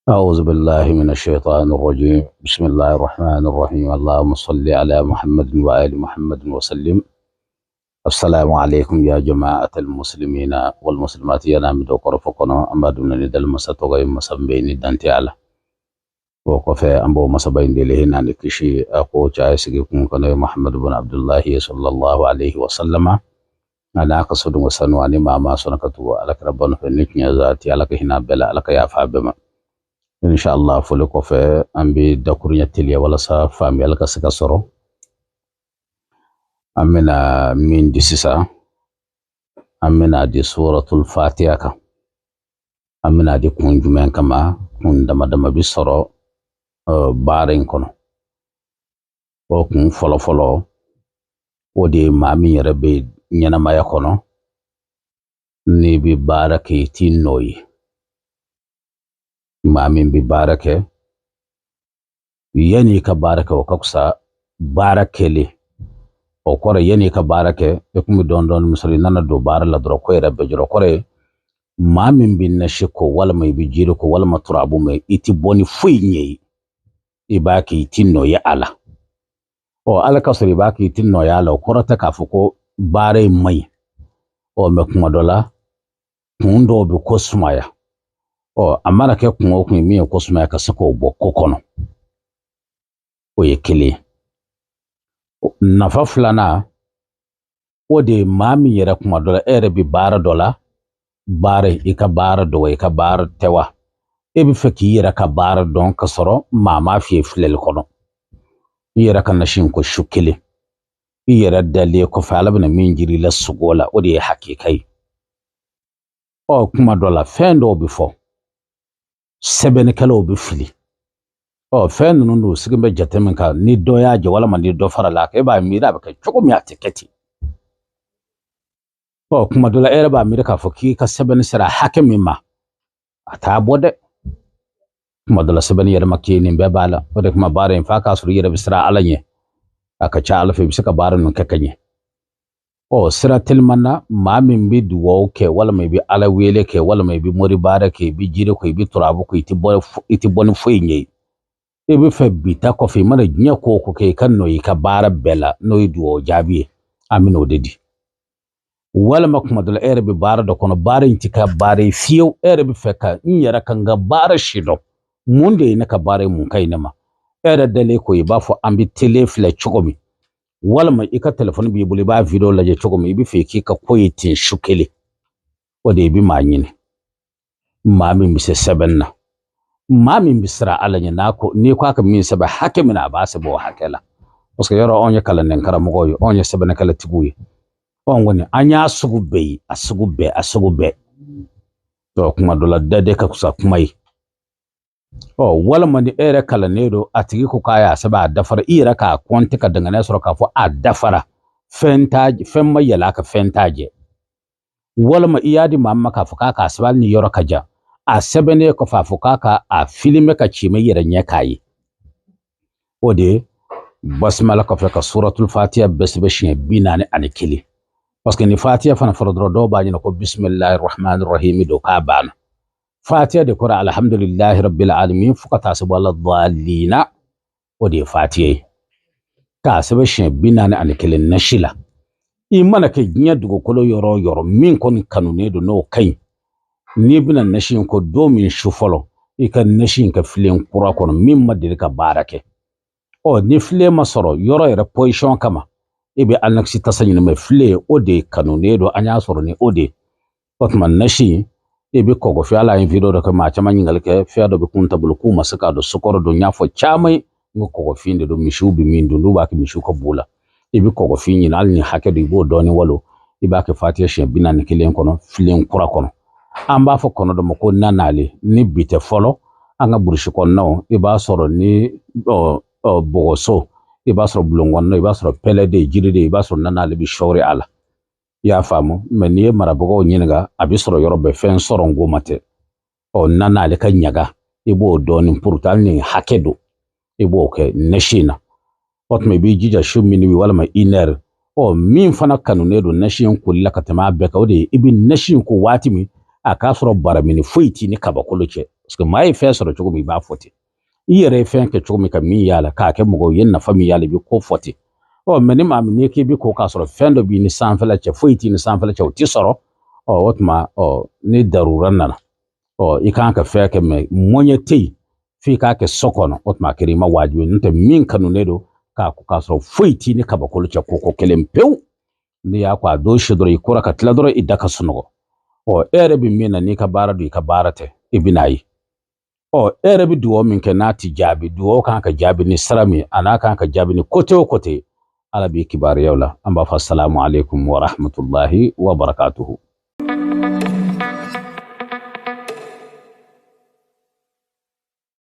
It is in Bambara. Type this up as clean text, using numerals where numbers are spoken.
أعوذ بالله من الشيطان الرجيم. بسم الله الرحمن الرحيم. اللهم صل على محمد وآل محمد وسلم. السلام عليكم يا جماعة المسلمين والمسلمات. يا نام دو قرفقنا أما دون ندل مساتوغي مسامبيني دانتي على وقفة أمبو مسابين دي لهنا نكشي أقو جاي سيكون كان محمد بن عبد الله صلى الله عليه وسلم. أنا أقصد وسنواني ما ما سنكتو على ربنا في النكنيا ذاتي على كهنا بلا على كيا فابما إن شاء الله فلكو في أمبي دكورنيا تليا ولا سا فامي على كسكا سرو أمنا من ديسيسا أمنا دي سورة الفاتحة أمنا دي كون جمعين كما كون دما دما بسرو baara in kɔnɔ o kun fɔlɔ fɔlɔ o de ye maa min yɛrɛ bɛ ɲɛnamaya kɔnɔ n'i bɛ baara kɛ i t'i nɔ ye maa min bɛ baara kɛ yanni i ka baara kɛ o ka fisa baara kɛlen o kɔrɔ yanni i ka baara kɛ i kun bɛ dɔɔnin dɔɔnin min sɔrɔ i nana don baara la dɔrɔn ko yɛrɛ bɛɛ jɔrɔ kɔrɔ ye maa min bɛ nasi ko walima i bɛ jiri ko walima turabu mɛn i tɛ bɔ ni foyi ɲɛ ye i b'a kɛ i ti nɔ ye a la ɔ ala ka sɔrɔ i b'a kɛ i ti nɔ ye a la o kɔrɔ tɛ k'a fɔ ko baara in man ɲi ɔ mɛ kuma dɔ la kun dɔw bɛ ko sumaya ɔ a mana kɛ kun o kun ye min ye ko sumaya ka se k'o bɔ ko kɔnɔ o ye kelen ye nafa filanan o de ye maa min yɛrɛ kuma dɔ la e yɛrɛ bɛ baara dɔ la baara i ka baara dɔn wa i ka baara tɛ wa e bɛ fɛ k'i yɛrɛ ka baara dɔn ka sɔrɔ maa m'a f'i ye filɛli kɔnɔ i yɛrɛ ka nasi in ko su kelen i yɛrɛ dalen kɔfɛ ala bɛna min jiri i la sugo la o de ye hakika ye ɔ kuma dɔ la fɛn dɔw bɛ fɔ sɛbɛnnikɛlaw bɛ fili ɔ fɛn ninnu dun sigi bɛ jate min kan ni dɔ y'a jɛ walima ni dɔ farala a kan e b'a miiri a bɛ kɛ cogo min a tɛ kɛ ten ɔ kuma dɔ la e yɛrɛ b'a miiri k'a fɔ k'i ka sɛbɛnni sera hakɛ min ma a t'a bɔ dɛ kuma dɔ la sɛbɛnni yɛrɛ ma k'i nin bɛɛ b'a la o de kuma baara in f'a k'a sɔrɔ i yɛrɛ bɛ siran ala ɲɛ a ka ca ala fɛ i bɛ se ka baara ninnu kɛ ka ɲɛ ɔ sira teliman na maa min bɛ dugawu kɛ walima i bɛ ala wele kɛ walima i bɛ mori baara kɛ i bɛ jiri ko i bɛ turabu ko i tɛ bɔ ni foyi ɲɛ ye i bɛ fɛ bi ta kɔfɛ i mana diɲɛ ko o ko kɛ i ka nɔ i ka baara bɛɛ la n'o ye dugawu jaabi ye an bɛ n'o de di walima kuma dɔ la e yɛrɛ bɛ baara dɔ kɔnɔ baara in tɛ ka baara ye fiyewu e yɛrɛ bɛ fɛ ka n yɛrɛ ka n ka baara si dɔn mun de ye ne ka baara ye mun ka ɲi ne ma e yɛrɛ dalen ko i b'a fɔ an bɛ tele filɛ cogo min walima i ka telefɔni b'i bolo i b'a video lajɛ cogo min i bɛ fɛ k'i ka ko ye ten su kelen o de i bɛ maa ɲini maa min bɛ se sɛbɛn na maa min bɛ siran ala ɲɛ n'a ko n'i ko a ka min sɛbɛn hakɛ min na a b'a sɛbɛn o hakɛ la parce que yɔrɔ anw ye kalanden karamɔgɔw ye anw ye sɛbɛnnikɛlatigiw ye anw kɔni an y'a sugu bɛɛ ye a sugu bɛɛ a sugu bɛɛ donc kuma dɔ la dade ka fisa kuma ye ɔ walima ni e yɛrɛ kalannen don a tigi ko k'a y'a sɛbɛn a dafara i yɛrɛ k'a kɔnte ka danganiya sɔrɔ k'a fɔ a dafara fɛn t'a fɛn ma yɛlɛ a kan fɛn t'a jɛ walima i y'a di maa ma k'a fɔ k'a k'a sɛbɛn hali ni yɔrɔ ka jan a sɛbɛnnen kɔfɛ a fɔ k'a ka a filime ka ci ma i yɛrɛ ɲɛ k'a ye o de ye basimala kɔfɛ ka suratul fatiya bɛɛ sɛbɛn siɲɛ 41 parce que ni fatiya fana fɔra dɔrɔn dɔw b'a ɲɛna ko bisimilahi rahmani rahimi don k'a banna fatiya de kɔrɔ alhamdulilahi rabbil alamin fo ka taa se wala dalina o de ye fatiya ye k'a sɛbɛn siɲɛ 41 nasi la i mana kɛ diɲɛ dugukolo yɔrɔ o yɔrɔ min kɔni kanunen don n'o ka ɲi n'i bɛna nasi in ko don min su fɔlɔ i ka nasi in kɛ filen kura kɔnɔ min ma deli ka baara kɛ ɔ ni filen ma sɔrɔ yɔrɔ yɛrɛ position kama i bɛ anɛkisi tasa ɲini mɛ filen o de kanunen don an y'a sɔrɔ ni o de ye o tuma nasi i bɛ kɔgɔfin ala ye video dɔ kɛ maa caman ɲininkali kɛ fɛn dɔ bɛ kun ta bolo k'u ma se k'a dɔn sukaro don n y'a fɔ caman ye n ko kɔgɔfin de don misiw bɛ min dun n'u b'a kɛ misiw ka bu la i bɛ kɔgɔfin ɲini hali ni hakɛ don i b'o dɔɔnin walo i b'a kɛ fatiya siɲɛ 41 kɔnɔ filen kura kɔnɔ an b'a fɔ kɔnɔ dɔ ma ko nanale ni bi tɛ fɔlɔ an ka burusi kɔnɔnaw i b'a sɔrɔ ni bɔgɔso i b'a sɔrɔ bulon kɔnɔna i b'a sɔrɔ pɛlɛ de jiri de i b'a sɔrɔ nanale bɛ sɔɔri a la i y'a faamu mɛ n'i ye marabagaw ɲininka a bɛ sɔrɔ yɔrɔ bɛɛ fɛn sɔrɔ n ko ma tɛ ɔ nanale ka ɲaga i b'o dɔɔnin puruti hali ni hakɛ don i b'o kɛ nasi in na o tuma i b'i jija su minuit walima une heure ɔ min fana kanunen don nasi in koli la ka tɛmɛ a bɛɛ kan o de ye i bɛ nasi in ko waati min a k'a sɔrɔ baramini foyi t'i ni kabakolo cɛ Parce que maa ye fɛn sɔrɔ cogo min, i b'a fɔ ten. I yɛrɛ ye fɛn kɛ cogo min ka min y'a la, k'a kɛ mɔgɔw ye nafa min y'a la, i bɛ ko fɔ ten. Ɔ mɛ ni maa min n'i k'i bɛ ko k'a sɔrɔ fɛn dɔ b'i ni sanfɛla cɛ, foyi t'i ni sanfɛla cɛ, o t'i sɔrɔ. Ɔ o tuma, ɔ ni darura nana, ɔ i kan ka fɛn kɛ, mɛ mɔɲɛ tɛ yen f'i k'a kɛ so kɔnɔ. O tuma a kɛra i ma wajibi ye, n'o tɛ min kanunen don k'a ko k'a sɔrɔ foyi t'i ni kabakolo cɛ, ko ko kelen pewu. N'i y'a ko a don si dɔrɔn, i kora ka tila dɔrɔn, i da ka sunɔgɔ. Ɔ e yɛrɛ bɛ min na, n'i ka baara don, i ka baara tɛ, i bɛ n'a ye. Ɔ e yɛrɛ bɛ dugawu min kɛ n'a ti jaabi, dugawu kan ka jaabi ni sira min, a n'a kan ka jaabi ni côté o côté, Ala b'i kibaruyaw la. An b'a fɔ salamu aleykum wa rahmatulahi wa barakatuhu.